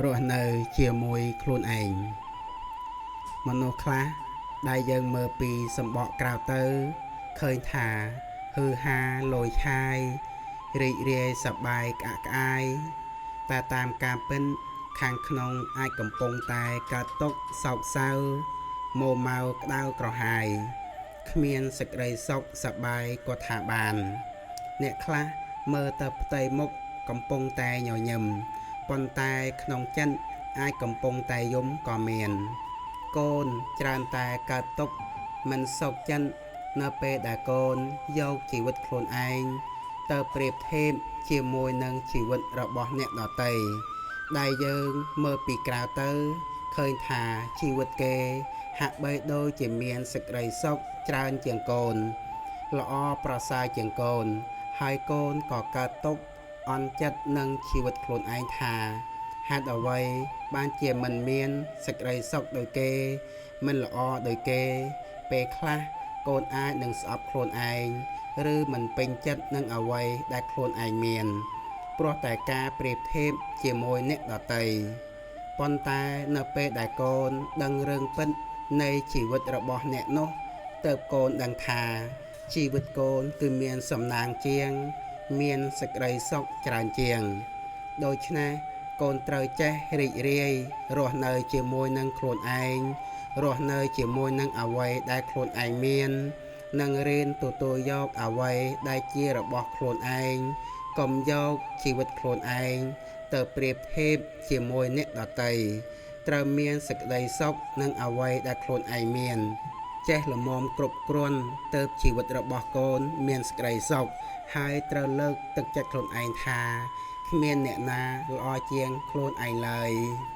រស់នៅជាមួយខ្លួនឯងមនុស្សខ្លះដែលយើងមើលពីសម្បកក្រៅទៅឃើញថាហ៊ឺហាលយឆាយរីករាយសប្បាយក្អាកក្អាយតែតាមការពិតខាងក្នុងអាចកំពុងតែកើតទុក្ខសោកសៅមួម៉ៅក្តៅក្រហាយគ្មានសេចក្តីសុខសប្បាយក៏ថាបានអ្នកខ្លះមើលទៅផ្ទៃមុខកំពុងតែញញឹមប៉ុន្តែក្នុងចិត្តអាចកំពុងតែយំក៏មានកូនច្រើនតែកើតទុក្ខមិនសុខចិត្តនៅពេលដែលកូនយកជីវិតខ្លួនឯងទៅប្រៀបធៀបជាមួយនឹងជីវិតរបស់អ្នកដទៃដែលយើងមើលពីក្រៅទៅឃើញថាជីវិតគេហាក់បីដូចជាមានសេចក្តីសុខច្រើនជាងកូនល្អប្រសើរជាងកូនហើយកូនក៏កើតទុក្ខអន់ចិត្តនឹងជីវិតខ្លួនឯងថាហេតុអ្វីបានជាមិនមានសេចក្តីសុខដូចគេមិនល្អដូចគេពេលខ្លះកូនអាចនឹងស្អប់ខ្លួនឯងឬមិនពេញចិត្តនឹងអ្វីដែលខ្លួនឯងមានព្រោះតែការប្រៀបធៀបជាមួយអ្នកដទៃប៉ុន្តែនៅពេលដែលកូនដឹងរឿងពិតនៃជីវិតរបស់អ្នកនោះទើបកូនដឹងថាជីវិតកូនគឺមានសំណាងជាងមានសេចក្តីសុខច្រើនជាងដូច្នេះកូនត្រូវចេះរីករាយរស់នៅជាមួយនឹងខ្លួនឯងរស់នៅជាមួយនឹងអ្វីដែលខ្លួនឯងមាននិងរៀនទទួលយកអ្វីដែលជារបស់ខ្លួនឯងកុំយកជីវិតខ្លួនឯងទៅប្រៀបធៀបជាមួយអ្នកដទៃត្រូវមានសេចក្តីសុខនឹងអ្វីដែលខ្លួនឯងមានចេះល្មមគ្រប់គ្រាន់ទៅជីវិតរបស់កូនមានសេចក្តីសុខហើយត្រូវលើកទឹកចិត្តខ្លួនឯងថាគ្មានអ្នកណាល្អជាងខ្លួនឯងឡើយ។